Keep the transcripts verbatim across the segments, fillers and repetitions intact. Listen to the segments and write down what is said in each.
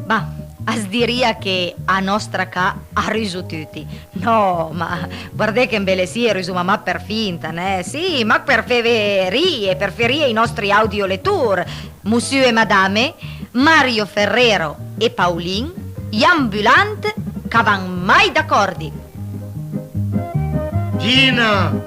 Bah, as dirìa che a nòstra ca a rüso tuti. No, ma guardé che embelessì i rüsoma mach për finta, neh? Sì, mach për feve rìe, për fé rìe i nòstri audiolettur. Mussù e madame, Mario Ferrero e Paulin, j'ambulant ch'a van mai d'acòrdi. Gina!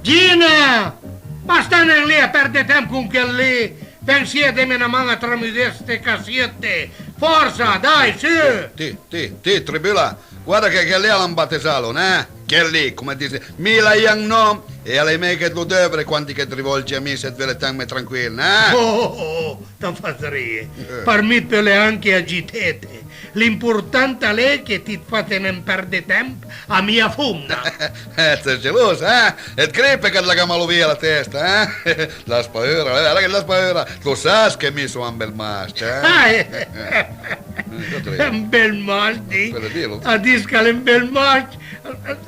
Gina! Ma sta nen lì a perde temp con chel lì! Ven sì e deme na man a tramudé ste cassiëtte! Fòrsa, dai, sù! Ti, ti, ti, Tribulà, guarda che chel lì a l'han batezalo, neh? Chel lì, come dise, mi l'hai un nòm, e a l'é mej che t'lo deuvre quandi che it rivolge a mi se it völe tenme tranquil, neh? Oh, oh, oh, t'am fat rìe. Eh. Për mi it peule anche agitete. L'important a l'é che ti it fase nen perde temp a mia fomna. Eh, it ses gelos, eh? E it crede che it la ga malo via la testa, eh? It l'has paüra, eh? Guarda che it l'has paüra. Lo sas che mi son un bel mascj, eh? Ah, eh. Eh, lo crede. Un bel mascj, ti? Pöle dilo. A dis ch'a l'é un bel mascj,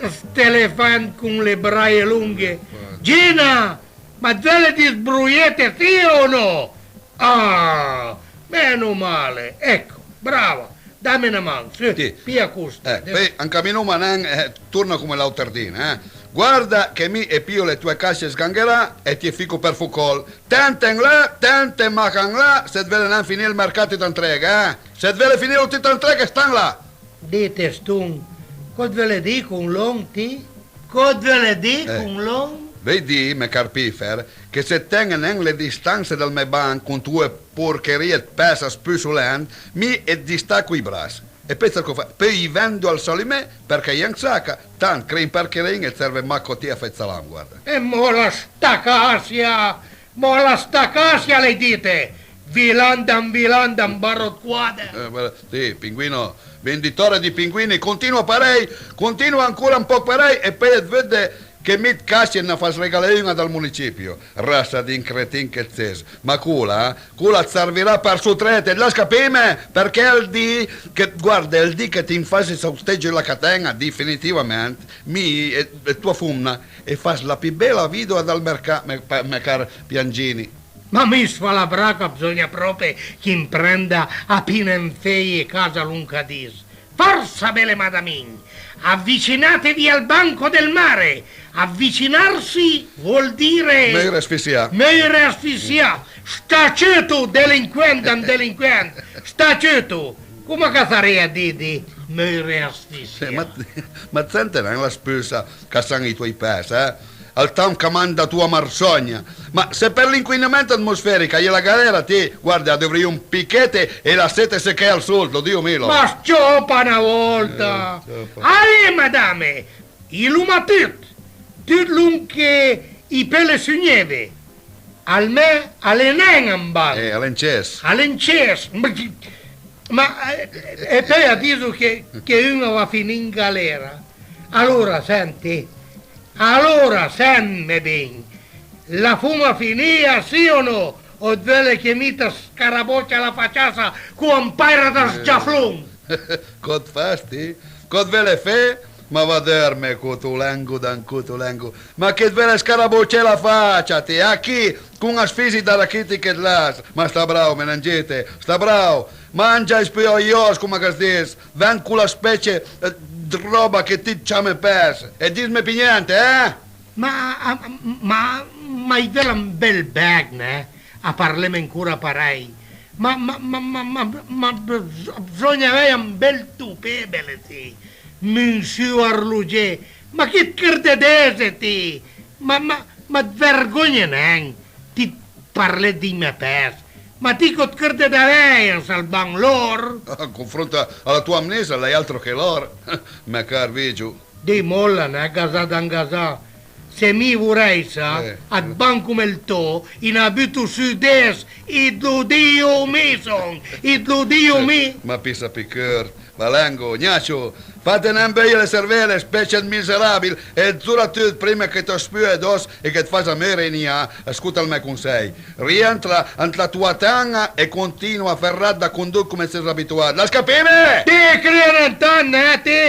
st'elefant con le braje longhe. Gina! Ma it völe disbroiete, sì o no? Ah, meno male. Ecco, brava. Dame na man, sù, sì, pija costa. Eh, pöi ancaminoma nen, eh, torna come l'àuter dì, eh. Guarda che mi e pio le toe cassie sgangherà e t'ie fico për fo còl. Tente in là, tente mach in là, se it völe nen finì ël mercà ti t'antreghe, eh. Se it völe finilo ti t'antreghe, sta in là. Dite, Ston, còs it völe dì con lòn, ti? Còs it völe dì con lòn? Vöi dì, me car Pifer, che se it ten-e nen le distanse dël mè banch con toe porcherìe ëd pèss a spusolent, mi it distaco ij brass. E pöi sach còs che fo? Pöi ij vendo al salumé përchè a-i é an saca, tant che ij porcherin it serve mach a ti a fé ëd salam, guarda. E mòla sta cassia! Mòla sta cassia, l'hai dite! Vilandan, vilandan, barotquada! Eh, guarda, sì, pinguino, venditore di pinguini, continua parèj, continua ancora un pòch parèj e pöi it vëdde che mi ëd cassie it na fas regalé un-a dal municipio. Rassa di cretin che it ses. Ma cola, cola it servirà për sò trete, it l'has capime? Përchè ël dì che, guarda, ël dì che it im fase sausteggio la caten-a, definitivament, mi e, e toa fomna, e fas la pì bela vidoa dal mercà, me, me car Piangini. Ma mi sfalabrà ca, bzògna pròpe ch'im prenda a pì nen fé a casa lòn ch'a dis. Forza, bele madamin, avvicinatevi al banco del mare. Avvicinarsi vuol dire... Moire asfissià. Moire asfissià. Sta ciuto, delinquent, un delinquent. Sta ciuto. Coma ch'a sarìa dì, dì, moire asfissià? Eh, ma, ma it sente nen la spusa ch'a san ij toij pès, eh? Al tant ch'a manda toa marsògna. Ma se për l'inquinament atmosferic a-i é la galera, ti, guarda, a dovrìo un pichet e lassete seché al sol, lo digo mi, lo. Ma s-ciopa na vòlta! Eh, s-ciopa. Alé, madame, ij l'oma tut, tut lòn che ij peule sugneve. Al mè a l'é nen un banch. Eh, a l'é un ces. A l'é un ces. Ma, eh, e peui a diso che, che un a va finì an galera. Alora, sent, alora, sentme bin. La foma finìa, sì o no? O it veule che mi it scarabòcia la faciassa con un paira ëd s-giaflon? Còs it fas ti? Còs it veule fé? Ma va dërme, cotolengo d'un cotolengo. Ma chi it veule scarabòcé la facia ti? A chi? Con ij fisi ëd rachiti che it l'has? Ma sta brao, menangete, sta brao. Mangia ij spuiòi jòs, coma ch'as dis. Vend cola specie, eh, ëd ròba che ti it ciame pès. E disme pì gnente, eh? Ma, a, ma, ma it veule un bel bech, neh? A parleme ancora parèj. Ma, ma, ma, ma, ma, ma bs-, bzògna avèj un bel topé, bele ti, Monsieur Arlogé. Ma chi it crededese ti? Ma, ma, ma it vergogne nen? Ti it parle dij mè pès. Ma ti còs it crede d'avèj, an salvand lòr? Ah, an confront a la toa amnesa, l'hai altro che l'òr, mè car Vigio. Dì, mòla, neh, gasà d'un gasà. Se mi i vorèissa, eh, ëd banch come ël tò, i n'a buto sù des, it lo dijo mi son, it lo dijo mi. Eh, ma pissa pì curt, Valengo, Gnacio, fate nen beuj le servele, specie ëd miserabil, e soratut, prima che it të spue dòss e che it fase moire ij nià, scota ël mè consèj. Rientra ant la toa tan-a e continua ferrat da condoch come it ses abituà. L'has capime? Ti, crie nen tant, neh, ti!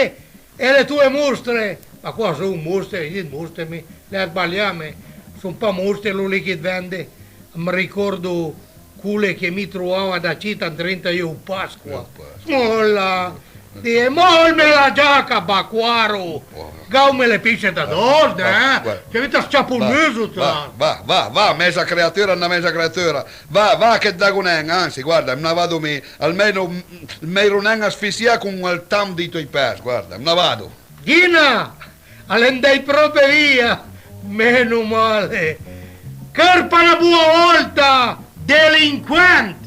E le toe mostre? Ma còsa son mostre? Ij mostre, mi, l'hai sbaliame. Son pa mostre, lòn lì ch'i vende. Am ricòrdo cole che mi trovava da cita andrinta i ov Pasqua. I ov Pasqua. Mola! Dije, molme la giaca, bacuaro! Oh. Gaume le pisse da dòs, eh? Guarda, guarda. Che vita sciapo ël muso, va, va, va, va, meza creatura, na meza creatura. Va, va che 't dago nen, ansi, guarda, më na vado mi, almeno, mm, më iro nen asfisià con ël tam dij tòi pes, guarda, më na vado. Ghina! A l'é andàit pròpe via! Meno male! Chërpa na boa vòlta, delinquent!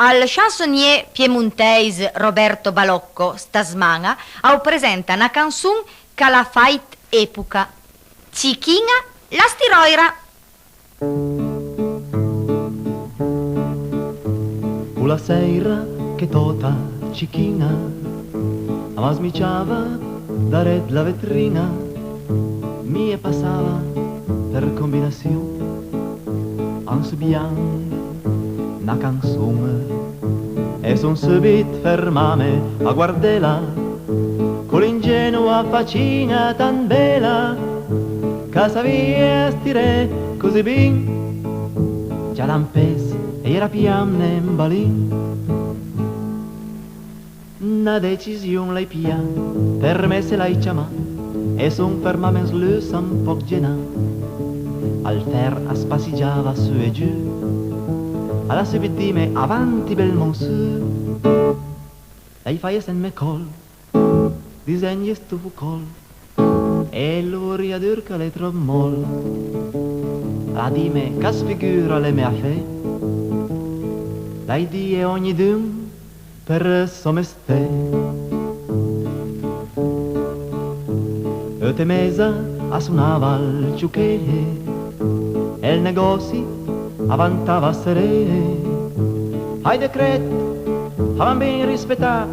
Al chansonnier piemontèis Roberto Balocco sta sman-a a u presenta na canson ch'a l'ha fàit epoca, Cichin-a la stiròira. Cola sèira che tòta Cichin-a a më smiciava darè la vetrin-a, mi e passava për combinassion an subiand na canson e son subit fermame a guardela, col'ingenua facin-a tant bela, ch'a savìa stiré così bin, già da 'n pes a-i era piamne un balin. Na decision l'hai pijà, për messe l'hai ciamà, e son fermame an slus un pòch genà. Al fer as passigiava su e giù, a l'ha subit dime: avanti, bel monsù. L'hai faje sent me còl, disendje sto fucòl, e lo vorìa dur ch'a l'é tròp mòl. A l'ha dime: ch'a s'figura, l'é me afé. L'hai dije: ognidun për sò mesté. Eut e meza a sonava ël ciochee, e ël negòssi a vantava seree. Fai decret, favan bin rispetà,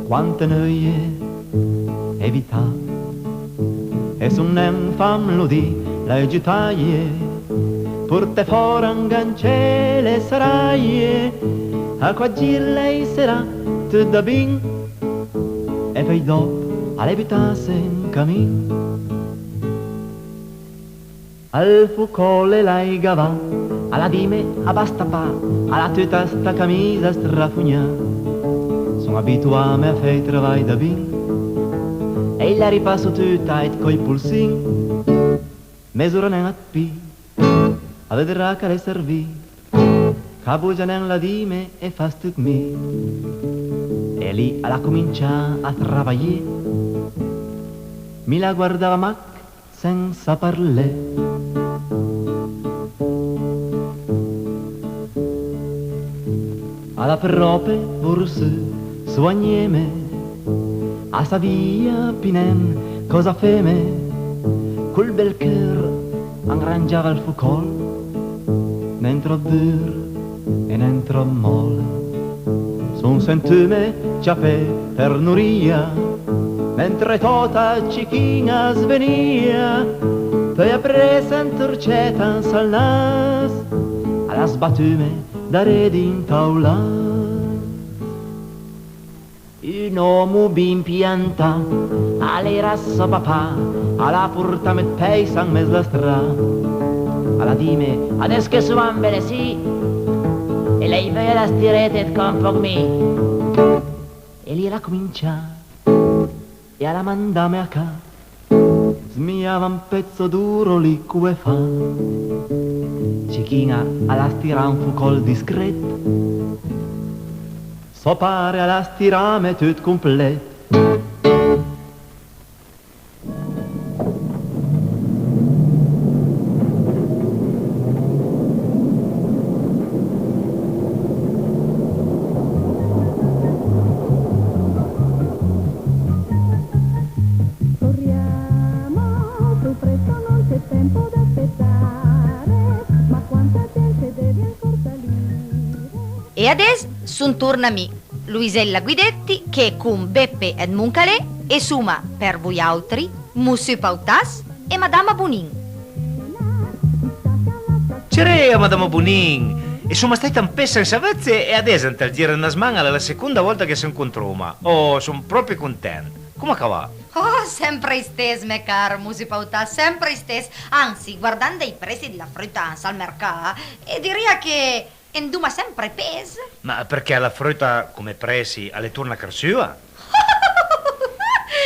quante neuie evità. E son nen famlo dì, l'hai giutaje, porté fòra, angancé le saraje, a quat gir l'hai serà tut da bin, e peui dòp a l'hai butasse an camin. Al fucòl l'hai gavà, a l'ha dime: a basta pa, a l'ha tuta sta camisa strafognà. Son abituame a fé ij travaj da bin, e i la ripasso tuta ëd còi polsin. Mez'ora nen ëd pì, a vedrà ch'a l'é servì, ch'a bogia nen, l'ha dime, e fas tut mi. E lì a l'ha comincià a travajé, mi la guardava mach sensa parlé. A l'ha pròpe vorsù soagneme, a savìa pì nen còsa feme, col bel cheur a rangiava ël fucòl, nen tròp dur e nen tròp mòl. Son sentume ciapé për n'orija, mentre tòta Cichin-a as venìa, peui apress un torcet an sal nas, a l'ha sbatume daré dint a-j las. Un òmo bin piantà, a l'era sò papà, a l'ha portame ëd pèis an mes la stra. A l'ha dime: adess che son ambe le sì, e l'hai veuja da stirete ëd cà un pòch mi. E lì a l'ha comincià e a l'ha mandame a cà. Smijava un pezzo duro lì, come fa? Cichin-a a l'ha stirà un fucòl discret. Sò pare a l'ha stirame tut complet. Corriamo, più presto non c'è tempo da aspettare, ma quanta gente deve ancora salire. E adess son torna mi, Luisella Guidetti, che con Beppe ëd Moncalé e soma për voiàutri Mossù Pautàs e Madama Bonin. Cerea, madama Bonin! E soma stàit un pes sensa vëdse e adess ant ël gir dë na sman-a a l'é la seconda vòlta che s'ëncontroma. Oh, son pròpi content. Coma ch'a va? Oh, sempre istess, me car Musi Pautàs, sempre istess. Ansi, guardand ij presi dla früta an sal mercà, eh, dirìa che andoma sempre pes. Ma përchè la früta, coma presi, a l'é torna chërsüa?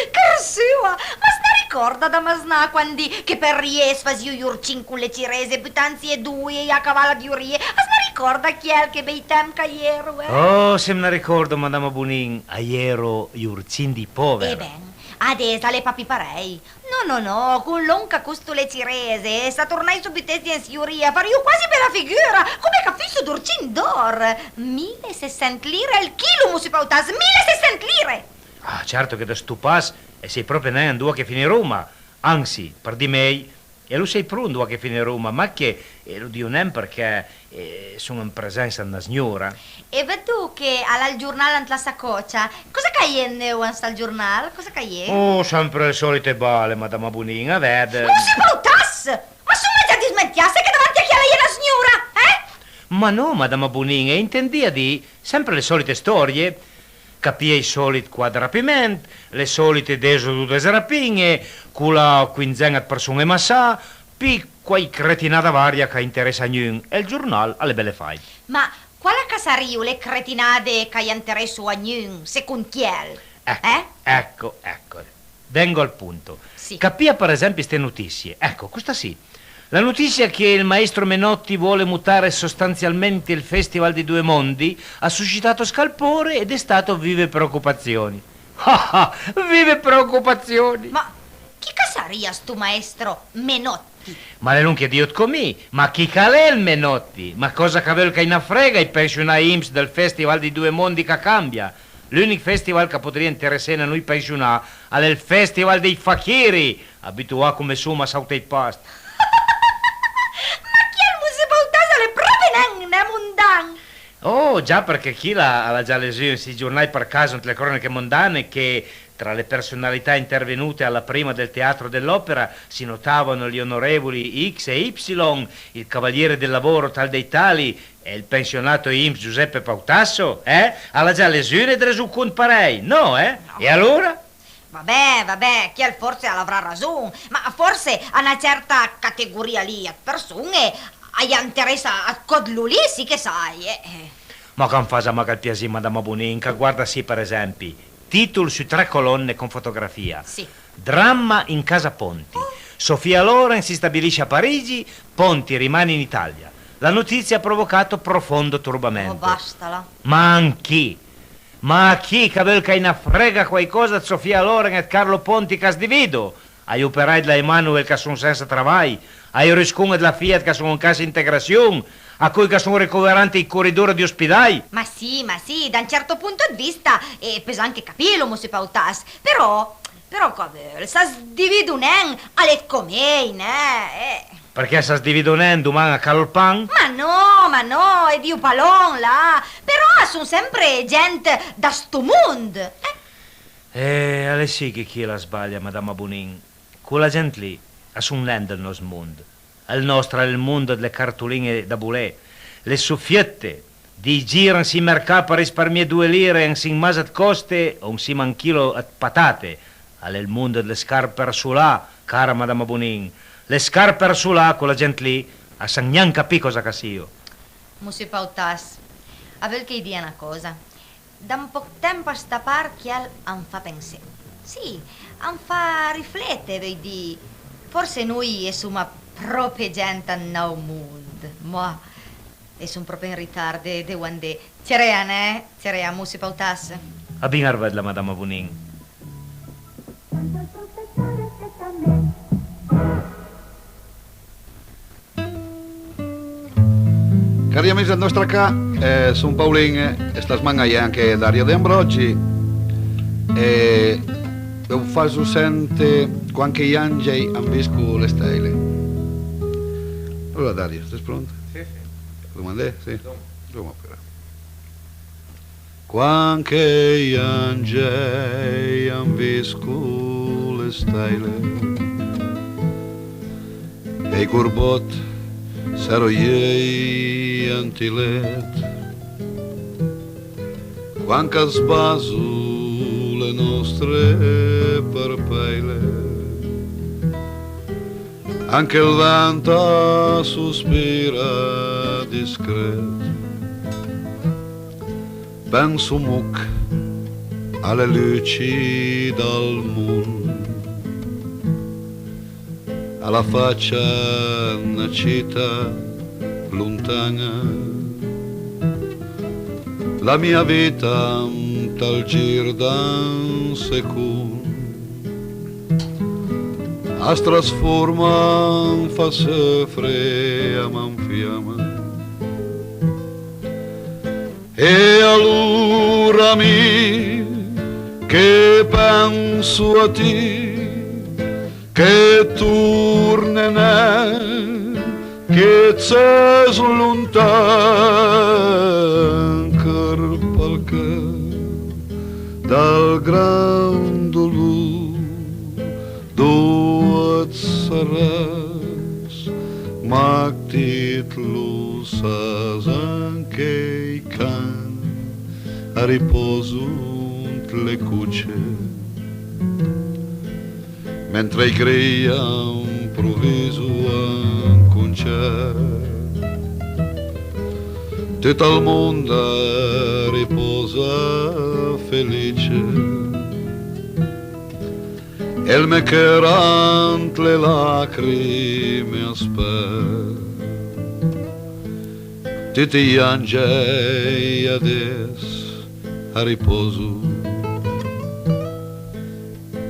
Chërsüa! Ma as na ricòrda da masnà quand che për rié as fasìo j'orcin con le cirese, butandse ij doi e a cavala dj'orije? As na ricòrda chiel che bej temp ch'a j'ero, eh? Oh, se m'na ricòrdo, madama Bonin, a j'ero j'orcin dij pòver. E ben, adess a l'é pa pì parèj. No, no, no, con lòn ch'a costo le cirese, s'a tornàisso butesse an sciorìa, a farìo quasi bela figura, coma ch'a fusso d'orcin d'òr. Mila e sessent lire al chilo, Musi Pautàs, mila e sessent lire! Ah, certo che da sto pas, eh, sai pròpi nen andoa che finiroma. Ansi, për dì mej, e lo sai pro andoa che finiroma, ma che, eh, lo dìo nen përchè, eh, son an presensa dë na sgnora. E vëddo che a l'ha ël giornal ant la sacòcia. Còsa ch'a-i é ëd nöu an stal giornal? Còsa ch'a-i é? Oh, sempre le solite bale, madama Bonin, a vëdde. Musi Pautàs! Ma soma già dismentiasse che davanti a chiel a-i é na sgnora, eh? Ma no, madama Bonin, a intendìa dì sempre le solite stòrie. Capìe ij solit quat rapiment, le solite dess o dodes rapin-e, cola quinzen-a ëd përson-e massà, pì quàich cretinada varia ch'a interessa a gnun, e ël giornal a l'é bele fàit. Ma quala ch'a sarìo le cretinade ch'a-i anteresso a gnun, second chiel? Ecco, eh? Ecco, ecco. Vengo al punto. Sì. Capìa për esempi ste notissie. Ecco, costa sì. La notizia che il maestro Menotti vuole mutare sostanzialmente il Festival dei Due Mondi ha suscitato scalpore e destato vive preoccupazioni. Ah, ah, vive preoccupazioni! Ma chi ch'a sarìa sto maestro Menotti? Ma l'é lòn che dìo ëdcò mi, ma chi ch'a l'é ël Menotti? Ma còsa ch'a veul ch'a-i na frega ij pensionà INPS dël Festival dei Due Mondi ch'a cambia? L'ùnich festival ch'a podrìa interessene a noi pensionà a l'é ël Festival dei Fakiri, abituà coma soma a sauté ij past. Ma chiel Musi Pautàs a l'é pròpi nen, nen mondan! Oh, già, përchè chila a l'ha già lezù an sij giornaj për caso ant le cronache mondane che tra le personalità intervenute alla prima del Teatro dell'Opera si notavano gli onorevoli X e Y, il cavaliere del lavoro tal dei tali, e il pensionato INPS Giuseppe Pautasso, eh? A l'ha già lezune dre so cont parèj, no, eh? No. E alora? Va ben, va ben, chiel forse a l'avrà rason, ma forse a na certa categorìa lì ëd përson-e a-j anteressa ëdcò ëd lòn lì, sì che sai, eh. Ma ch'am fasa mach ël piasì, madama Bonin, ch'a guarda sì, për esempi, titol su tre colonne con fotografia. Sì. Dramma in casa Ponti. Oh. Sofia Loren si stabilisce a Parigi, Ponti rimane in Italia. La notizia ha provocato profondo turbamento. Oh, basta, là. Ma a chi? Ma a chi ch'a veul ch'a-i na frega quaicòsa ëd Sofia Loren e ëd Carlo Ponti ch'as divido? Ai operaj dla Emanuel ch'a son sensa travaj, ai ruscon dla Fiat ch'a son an cassa integration, a coj ch'a son ricoverà ant ij coridor dij ospidaj. Ma sì, ma sì, da un certo punto ëd vista, eh, peuss anche capilo, Musi Pautàs, però, però ch'a veul, s'as divido nen, a l'é ëdcò mej, neh, eh. Përchè s'as divido nen, doman a calo ël pan? Ma no, ma no, e dìo pa lòn, là, però a son sempre gent da sto mond, eh. Eh, a l'é sì che chila a sbalia, madama Bonin. Cola gent lì a son nen dël nòst mond. Ël nòstr a l'é ël mond dle cartolin-e da bolé, le sofiëtte, dij gir an sij mercà për risparmié doe lire an sij mas ëd còste o an sima a un chilo ëd patate. A l'é ël mond dle scarpe arsolà, cara madama Bonin. Le scarpe arsolà, cola gent lì a san gnanca pì còsa ch'a sio. Musi Pautàs, a veul che ij dia na còsa? Da un pòch ëd temp a sta part chiel am fa pensé. Sì, am fa riflete, veul dì. Forse noi e soma pròpi gent ëd nòu mond. Ma e son pròpi an ritard de, de andé. Cerea, neh? Cerea, Musi Pautàs. A bin arvëdla, madama Bonin. Cari amis dël nòstr ca, eh, son Paulin e sta sman-a a-i é anche Dario De Ambrogi e v'u faso sente Quand che j'àngej a àn vist co le stèile. Alora Dario, ses pront? Sì, sì. Domandé? Sì. Doma. Doma però. Quand che j'àngej a àn vist co le stèile e ij corbòt Ero jei ant ij let, quand ch'a sbaso le nòstre parpèile, anche ël vent a sospira discret. Penso moch a le luci dal mond, a la facia 'd na cità lontan-a. La mia vita ant ël gir d'un second as trasforma an fa seufre a man fiama. E alora mi che penso a ti, che torne nen, che it ses lontan, ch'ël palcàuss dal gran dolor andoa it saràs, ma ti it lo sas, anche ij can a ripòso ant le coce, mentre ij gri a improviso un concert. Tut ël mond a ripòsa felice, e ël mè cheur ant le lacrime as perd. Tuti j'angèi adess a ripòso,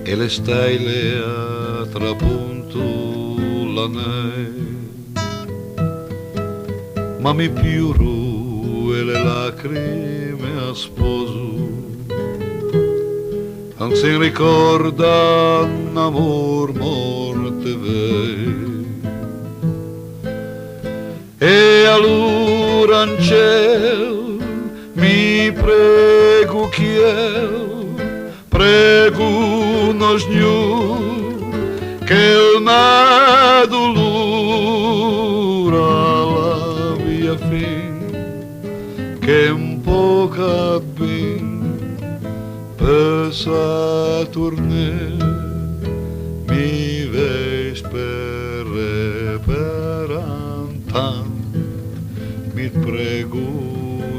e le stèile a traponto la nèit. Ma mi pioro e le lacrime as pòso, an sin ricòrd d'un amor mòrt e vej. E alora an cel mi prego chiel, prego nòsgn Gno, che ël mè dolor a l'abia fin, che un pòch ëd bin peussa torné mi vèj speré. Per un tan mi it prego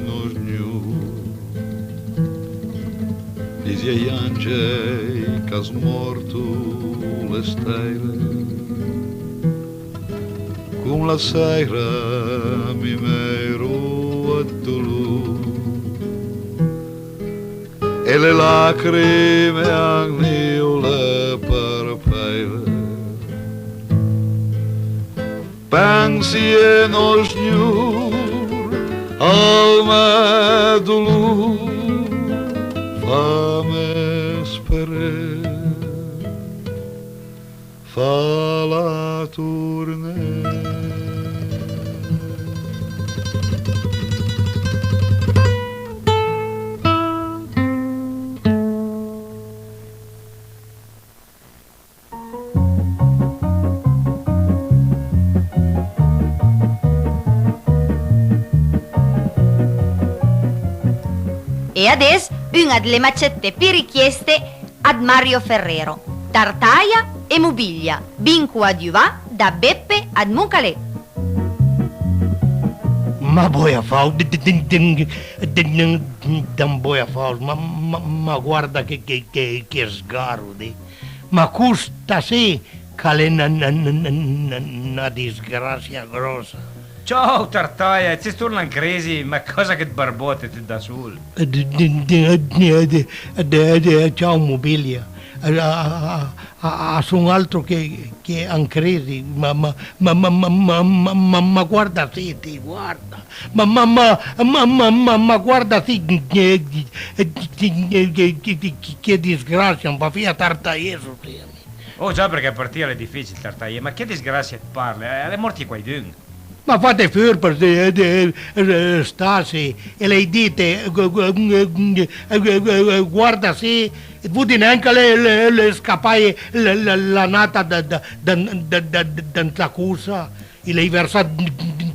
nòsgn Gno. Disi ai angèi ch'as mòrto le stèile, con la sèira mi mèiro ëd dolor, e le lacrime an nìo le parpèile. Pensé nòsgn Gno al mè dolor, fame speré, fala torné. E adess un-a dle macette pì richieste ëd Mario Ferrero, Tartaia e Mobilia, bin coadiuvà da Beppe ëd Moncalé. Ma bòja fàuss, d'un bòja fàuss, ma, ma, ma guarda che, che, che, che sgaro, di. Ma costa sì ch'a l'é na, na, na, na, na, na disgrassia gròssa. Ciao, Tartaia, it ses tornà an crisi, ma còsa che it barbòte tut da sol? Ciao, Mobilia. A, a, a, a, a son altro che, che an crisi, ma, ma, ma guarda sì, ti, guarda. Ma, ma, ma, ma, ma, ma, ma guarda sì, che, che, che, che, che, che disgrassia, an va fì a Tartaia, sì, mi. Oh, già, përchè për ti a l'é dificil, Tartaia, ma che disgrassia it parle? A l'é mòrt quaidun? Ma fate furb, de, de, de, stase, e l'hai dite, gu-, gu-, gu-, gu-, guarda sì, it vëdde nen ch'a l'é, l'é, l'é scapaje la, la, la nata da, da, da, da, da, da, da la corsa, e l'hai versà d-, d-,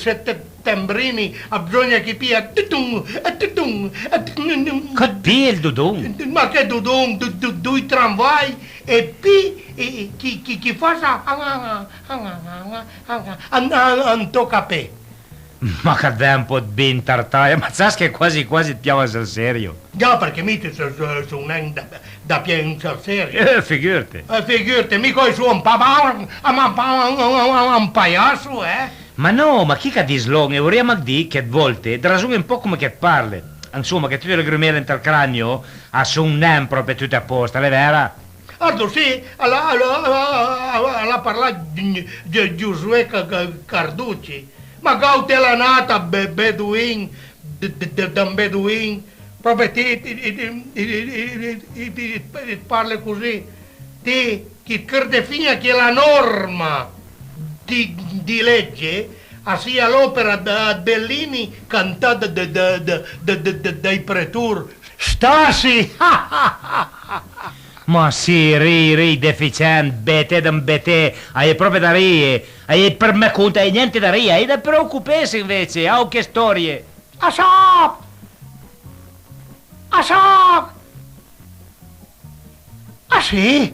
settembrini, a bzogna ch'i pija dudun, e dudun, e dudun. Ch'at pija ël dudun? Ma che dudun, du-, du-, doi tramvaj, e pi, e, e, ch'i, ch'i, ch'i fasa an, an, an, an, an, an, an, an, an to capé. Ma ch'at ven un pò ëd bin tartaja, ma sas che quasi quasi it piave sël serio? Già, përchè mi son, son, son nen da, da pié sël serio. Eh, figurte. Eh, figurte, mi còi son un pa-, un, un, un, un, un paiasso, eh? Ma no, ma chi ch'a dis lòn, e vorìa mach dì che ëd volte it rason-e un pò coma che it parle. Ansoma, che tute le grumele ant ël cranio a son nen pròpi tute a pòst, a l'é vera? Ardo, sì, a l'ha, a l'ha, a l'ha, a l'ha parlà Giosuè Ca-, Ca-, Carducci. Ma ch'àut l'é nat a Be-, Beduin, d-, d-, d-, d'ën Beduin, pròpi ti, ti, ti, ti, ti, ti, ti, ti parle così. Ti, ch'i chërde fin-a che la norma di, di legge a sia l'òpera dë, dë Bellini, cantà dë, dë, dai pretor. Stasi! Ma sì, ri, ri, deficient, bete d'ën bete, a-i é pròpi da rije, a-i é për mè cont, a-i é gnente da rije, a-i é da preocupese invece, auche stòrie. A sap! A sap! Ah sì?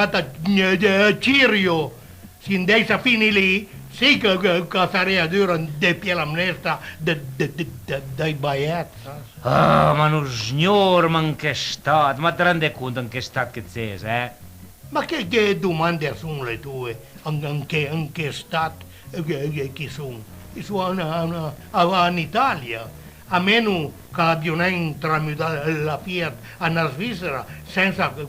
gat a, a, a Cirio. Se andèissa a finì lì, sì che, che, ch'a sarìa dura de pijé la mnesta de, de, de, de, dai baièt. Ah, ma nonsgnor, ma an che stat, ma it rende cont an che stat che it ses, eh? Ma che, che domande a son le toe? An, an che, an che stat, eh, che, che, ch'i son? I son an, an, an, an Italia. A meno ch'a l'abio nen tramudà la Fiat a na Svisera sensa che,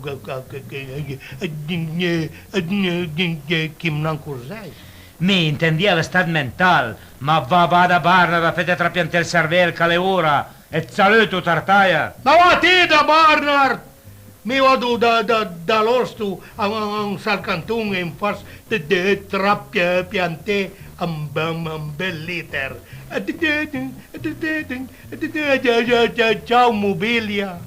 che, ch'i m'ancorzèissa. Mi intendìa lë stat mental, ma va, va da Barnard a fete trapianté ël servel ch'a l'é ora, e it saluto, Tartaja! Ma va ti da Barnard! Mi vado da, da, da l'osto a, a, a un sal canton e am fas de, de trapianté un, un, un bel liter. Ciao, mobilia!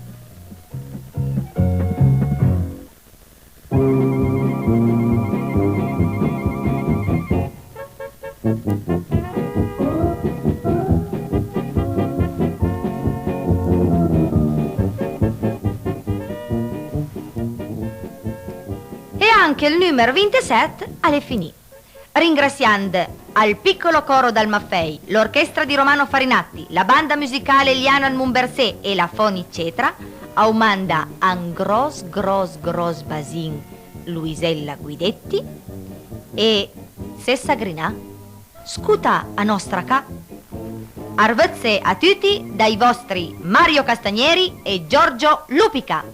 E anche il numero vintisette al è finito. Ringraziando al piccolo coro dal Maffei, l'orchestra di Romano Farinatti, la banda musicale Liana al Mumbersé e la Foni Cetra, a u manda un gros, gros, gros basin Luisella Guidetti e, sessa grinà, scuta a nostra ca. Arvëdse a tuti dai vostri Mario Castagneri e Giorgio Lupica.